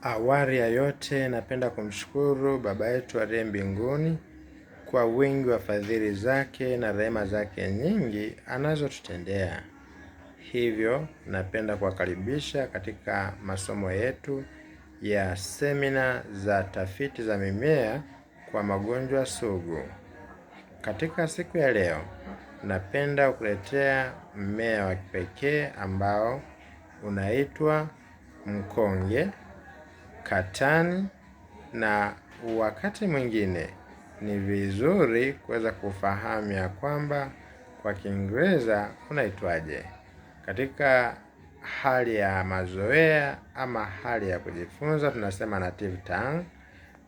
Awali ya yote napenda kumshukuru Baba yetu aliye mbinguni kwa wingi wa fadhili zake na rehema zake nyingi anazotutendea. Hivyo napenda kuwakaribisha katika masomo yetu ya semina za tafiti za mimea kwa magonjwa sugu. Katika siku ya leo, napenda kukuletea mmea wa kipekee ambao unaitwa mkonge, katani na wakati mwingine ni vizuri kuweza kufahamu ya kwamba kwa Kiingereza unaitwaje. Katika hali ya mazoea ama hali ya kujifunza tunasema native tongue.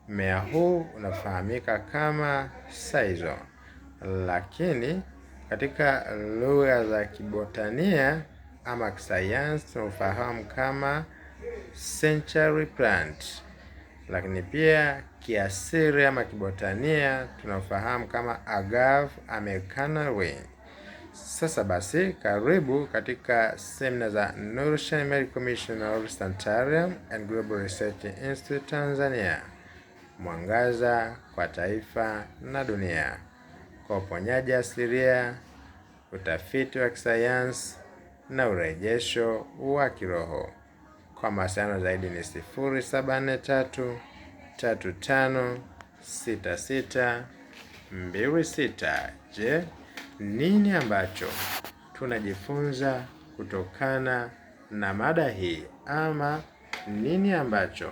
Mmea huu unafahamika kama saizo, lakini katika lugha za kibotania ama kisayansi tunaufahamu kama century plant, lakini pia kiasiri ama kibotania tunafahamu kama agave americana wing. Sasa basi, karibu katika semina za Northern Medical Commission of Sanitarium and Global Research Institute Tanzania, mwangaza kwa taifa na dunia, kwa uponyaji asilia, utafiti wa kisayansi na urejesho wa kiroho. Kwa mawasiliano zaidi ni 0743356626. Je, nini ambacho tunajifunza kutokana na mada hii ama nini ambacho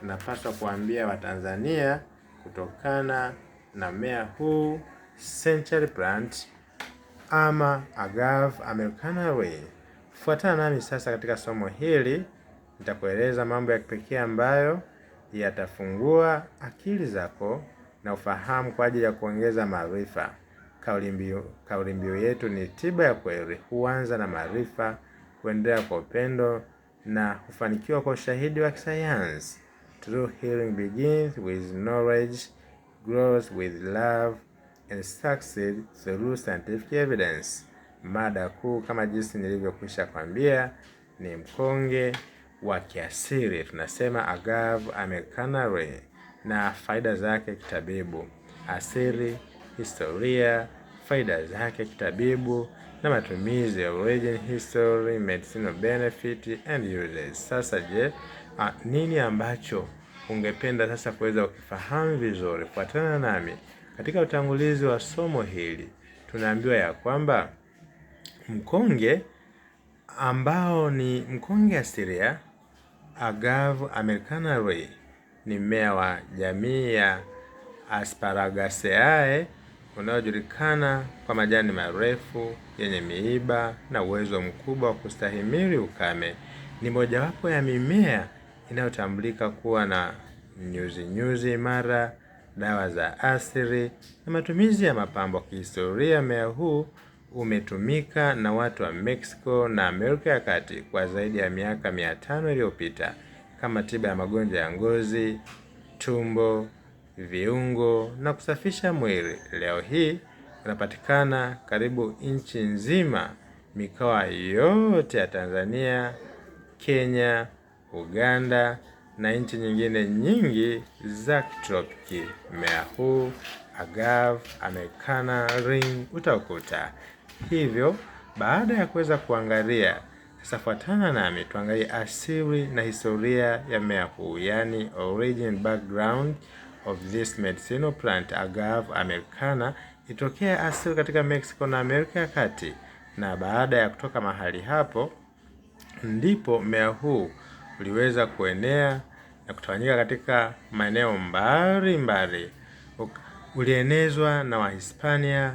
tunapaswa kuambia Watanzania kutokana na mmea huu Century Plant ama Agave americana Way? Fuatana nami sasa katika somo hili nitakueleza mambo ya kipekee ambayo yatafungua akili zako na ufahamu kwa ajili ya kuongeza maarifa. Kauli mbiu yetu ni tiba ya kweli huanza na maarifa, kuendelea kwa upendo na hufanikiwa kwa ushahidi wa kisayansi. True healing begins with knowledge, grows with love and succeeds through scientific evidence. Mada kuu kama jinsi nilivyokwisha kwambia ni mkonge wa kiasili tunasema agave americana na faida zake kitabibu, asili, historia, faida zake kitabibu na matumizi ya origin, history, medicinal benefit and uses. Sasa je, nini ambacho ungependa sasa kuweza ukifahamu vizuri? Fuatana nami katika utangulizi wa somo hili. Tunaambiwa ya kwamba mkonge ambao ni mkonge asilia Agave americana Ray ni mmea wa jamii ya Asparagaceae unaojulikana kwa majani marefu yenye miiba na uwezo mkubwa wa kustahimili ukame. Ni mojawapo ya mimea inayotambulika kuwa na nyuzi-nyuzi imara, dawa za asili na matumizi ya mapambo. Kihistoria, mmea huu umetumika na watu wa Mexico na Amerika ya Kati kwa zaidi ya miaka 500 iliyopita kama tiba ya magonjwa ya ngozi, tumbo, viungo na kusafisha mwili. Leo hii unapatikana karibu nchi nzima, mikoa yote ya Tanzania, Kenya, Uganda na nchi nyingine nyingi za kitropiki. Mmea huu agave americana ring utaukuta. Hivyo baada ya kuweza kuangalia sasa, fuatana nami tuangalie asili na historia ya mmea huu, yani origin background of this medicinal plant agave americana. Itokea asili katika Mexico na Amerika ya Kati, na baada ya kutoka mahali hapo ndipo mmea huu uliweza kuenea na kutawanyika katika maeneo mbalimbali. Ulienezwa na Wahispania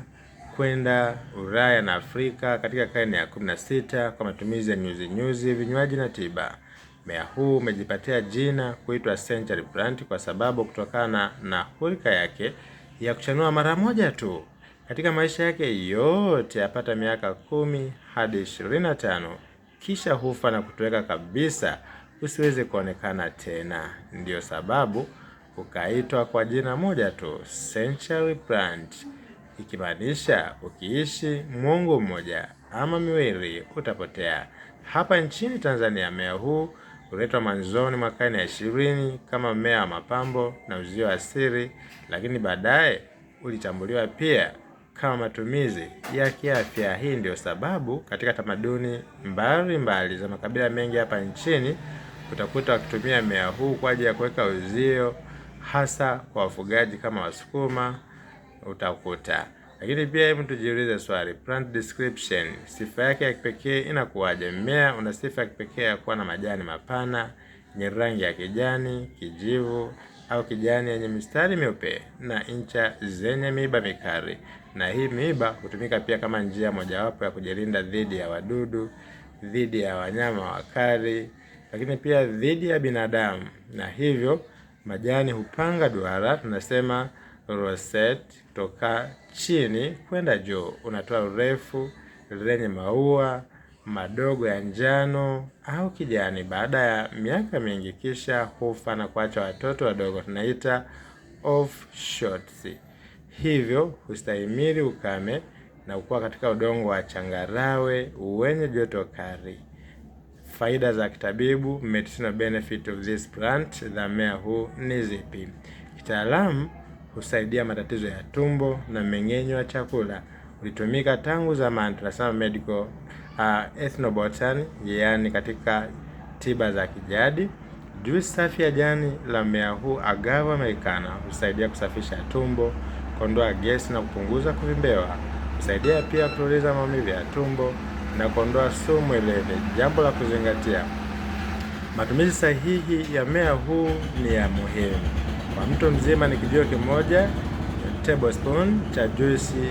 kwenda Ulaya na Afrika katika karne ya 16 kwa matumizi ya nyuzi-nyuzi, vinywaji na tiba. Mmea huu umejipatia jina kuitwa Century Plant kwa sababu kutokana na hulka yake ya kuchanua mara moja tu katika maisha yake yote yapata miaka 10 hadi 25, kisha hufa na kutoweka kabisa usiweze kuonekana tena. Ndiyo sababu ukaitwa kwa jina moja tu Century Plant, ikimaanisha ukiishi mwongo mmoja ama miwili utapotea. Hapa nchini Tanzania, mmea huu Uletwa mwanzoni mwa karne ya 20 kama mmea wa mapambo na uzio asili, lakini baadaye ulitambuliwa pia kama matumizi ya kiafya. Hii ndio sababu katika tamaduni mbalimbali za makabila mengi hapa nchini utakuta wakitumia mmea huu kwa ajili ya kuweka uzio, hasa kwa wafugaji kama Wasukuma utakuta. Lakini pia hebu tujiulize swali, plant description, sifa yake ya kipekee inakuwaje? Mmea una sifa ya kipekee ya kuwa na majani mapana yenye rangi ya kijani, kijivu au kijani yenye mistari meupe na ncha zenye miiba mikali. Na hii miiba hutumika pia kama njia mojawapo ya kujilinda dhidi ya wadudu, dhidi ya wanyama wakali, lakini pia dhidi ya binadamu. Na hivyo majani hupanga duara, tunasema rosette, kutoka chini kwenda juu, unatoa urefu lenye maua madogo ya njano au kijani. Baada ya miaka mingi, kisha hufa na kuacha watoto wadogo, tunaita offshoots. Hivyo hustahimili ukame na kukua katika udongo wa changarawe wenye joto kali. Faida za kitabibu, medicinal benefit of this plant, za mmea huu ni zipi? Kitaalamu husaidia matatizo ya tumbo na mmeng'enyo wa chakula. Ulitumika tangu zamani, tunasema medical ethnobotany, yaani katika tiba za kijadi. Juisi safi ya jani la mmea huu Agave americana husaidia kusafisha tumbo, kuondoa gesi na kupunguza kuvimbewa. Husaidia pia kutuliza maumivu ya tumbo na kuondoa sumu mwilini. Jambo la kuzingatia, matumizi sahihi ya mmea huu ni ya muhimu. Kwa mtu mzima ni kijiko kimoja tablespoon cha juisi,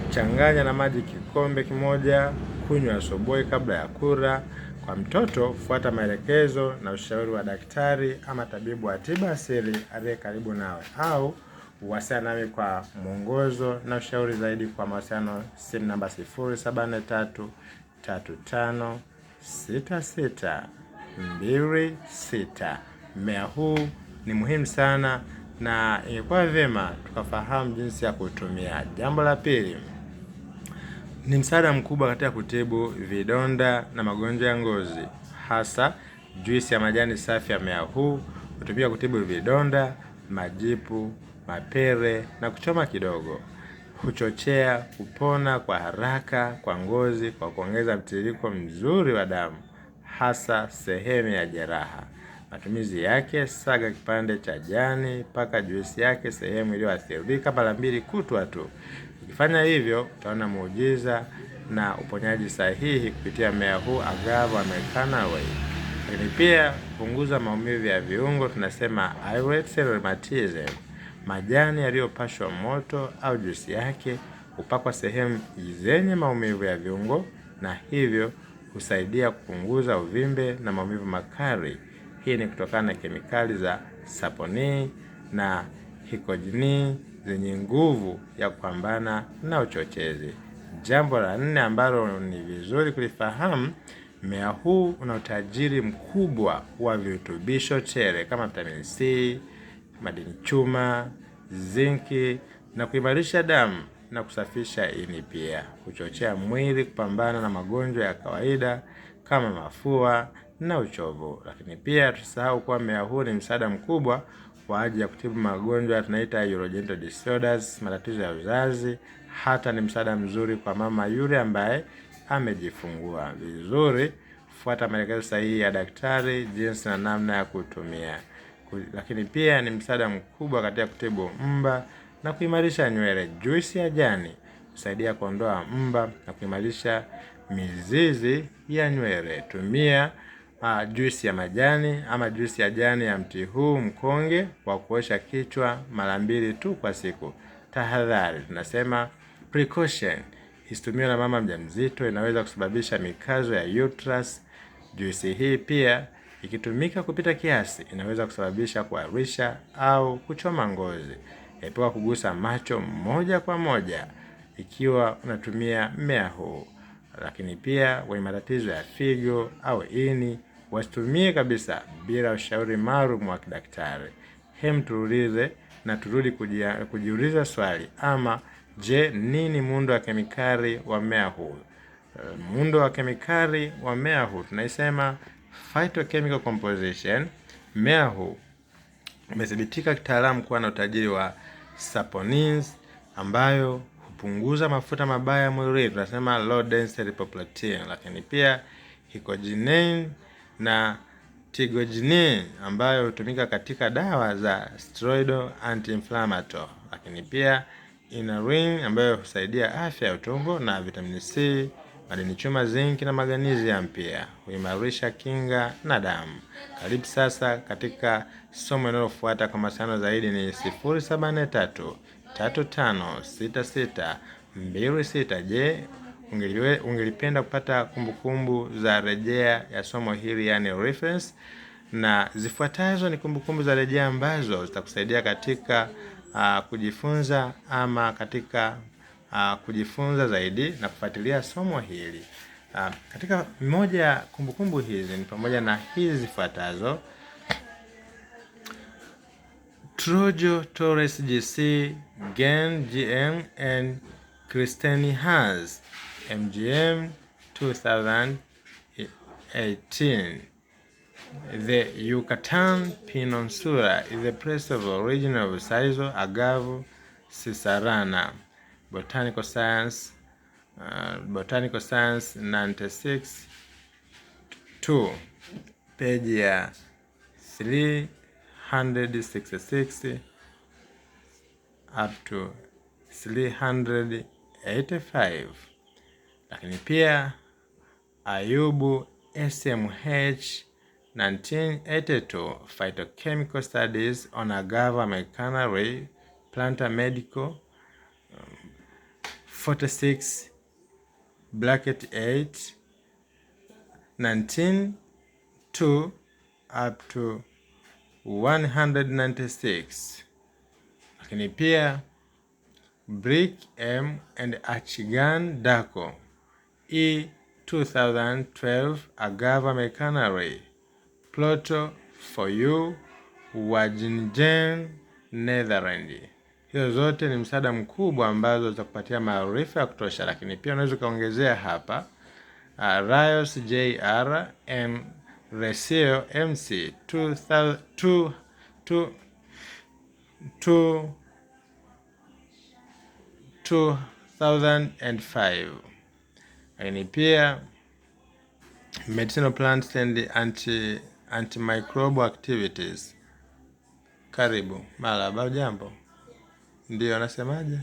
changanya na maji kikombe kimoja, kunywa asubuhi kabla ya kula. Kwa mtoto, fuata maelekezo na ushauri wa daktari ama tabibu wa tiba asili aliye karibu nawe, au uwasiliane nami kwa mwongozo na ushauri zaidi. Kwa mawasiliano, simu namba 0743 35 66 26. Mmea huu ni muhimu sana na ingekuwa vyema tukafahamu jinsi ya kutumia. Jambo la pili, ni msaada mkubwa katika kutibu vidonda na magonjwa ya ngozi, hasa juisi ya majani safi ya mmea huu hutumika kutibu vidonda, majipu, mapere na kuchoma kidogo. Huchochea kupona kwa haraka kwa ngozi kwa kuongeza mtiririko mzuri wa damu, hasa sehemu ya jeraha. Matumizi yake: saga kipande cha jani, paka juisi yake sehemu iliyoathirika mara mbili kutwa tu. Ukifanya hivyo utaona muujiza na uponyaji sahihi kupitia mmea huu Agave americana way. Lakini pia kupunguza maumivu ya viungo, tunasema rheumatism. Majani yaliyopashwa moto au juisi yake hupakwa sehemu zenye maumivu ya viungo na hivyo husaidia kupunguza uvimbe na maumivu makali. Hii ni kutokana na kemikali za saponi na hikojini zenye nguvu ya kupambana na uchochezi. Jambo la nne ambalo ni vizuri kulifahamu, mmea huu una utajiri mkubwa wa virutubisho tele kama vitamini C, madini chuma, zinki na kuimarisha damu na kusafisha ini. Pia huchochea mwili kupambana na magonjwa ya kawaida kama mafua na uchovu. Lakini pia tusahau kuwa mmea huu ni msaada mkubwa kwa ajili ya kutibu magonjwa tunaita urogenital disorders, matatizo ya uzazi. Hata ni msaada mzuri kwa mama yule ambaye amejifungua vizuri. Fuata maelekezo sahihi ya daktari jinsi na namna ya kutumia. Lakini pia ni msaada mkubwa katika kutibu mba na kuimarisha nywele. Juisi ya jani husaidia kuondoa mba na kuimarisha mizizi ya nywele. Tumia juisi ya majani ama juisi ya jani ya mti huu mkonge kwa kuosha kichwa mara mbili tu kwa siku. Tahadhari, tunasema precaution, isitumiwe na mama mjamzito, inaweza kusababisha mikazo ya uterus. Juisi hii pia ikitumika kupita kiasi inaweza kusababisha kuharisha au kuchoma ngozi. Epuka kugusa macho moja kwa moja ikiwa unatumia mmea huu. Lakini pia wenye matatizo ya figo au ini wasitumie kabisa bila ushauri maalum wa kidaktari. Hem, tuulize na turudi kujiuliza swali ama je, nini muundo wa kemikali wa mmea huu? Muundo wa kemikali wa mmea huu tunaisema Phytochemical composition, mmea huu umethibitika kitaalamu kuwa na utajiri wa saponins ambayo hupunguza mafuta mabaya mwilini, tunasema low density lipoprotein, lakini pia hikogenin na tigogenin ambayo hutumika katika dawa za steroidal anti-inflammatory, lakini pia ina ambayo husaidia afya ya utumbo na vitamini C, madini chuma, zinc na magnesium, pia huimarisha kinga na damu. Karibu sasa katika somo linalofuata. Kwa mawasiliano zaidi ni 0743 3566 26. Je, ungelipenda kupata kumbukumbu za rejea ya somo hili, yani reference? Na zifuatazo ni kumbukumbu za rejea ambazo zitakusaidia katika kujifunza ama katika kujifunza zaidi na kufuatilia somo hili. Katika moja ya kumbukumbu hizi ni pamoja na hizi zifuatazo: Trojo Torres GC, Gen GM and Christine Hans MGM 2018. The Yucatan Peninsula is the place of origin of Sisal agave sisalana. Botanical Science, Botanical Science 96 2 page ya 366 up to 385. Lakini pia Ayubu SMH 1982 Phytochemical Studies on Agave americana Ray Planta Medical 46 bracket 8 19 2 up to 196. Lakini pia Brick M and Achigan Dako E 2012 Agave americana Ray Pluto for you Wageningen Netherlands. Hizo zote ni msaada mkubwa ambazo zitakupatia maarifa ya kutosha, lakini pia unaweza ukaongezea hapa Rios JR M Resio MC 2005. Lakini pia medicinal plants and antimicrobial activities. Karibu marahaba. Jambo, ndio anasemaje?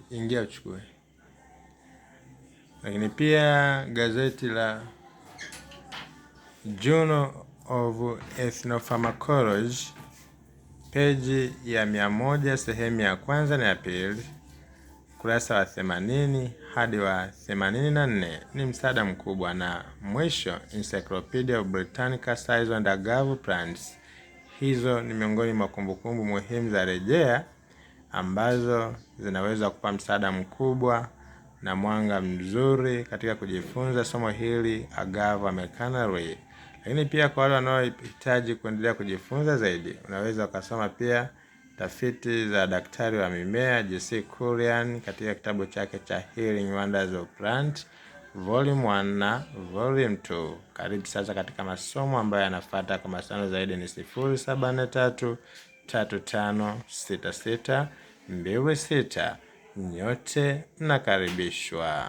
Ingia uchukue. Lakini pia gazeti la Journal of Ethnopharmacology peji ya 100 sehemu ya kwanza na ya pili kurasa wa 80 hadi wa 84 ni msaada mkubwa. Na mwisho Encyclopedia of Britannica Size and Agave Plants. Hizo ni miongoni mwa kumbukumbu muhimu za rejea ambazo zinaweza kupa msaada mkubwa na mwanga mzuri katika kujifunza somo hili Agave americana Ray. Lakini pia kwa wale wanaohitaji kuendelea kujifunza zaidi, unaweza ukasoma pia tafiti za daktari wa mimea JC Kurian katika kitabu chake cha Healing Wonders of Plant Volume 1 na Volume 2. Karibu sasa katika masomo ambayo yanafuata. Kwa mawasiliano zaidi ni 0743 3566 26. Nyote mnakaribishwa.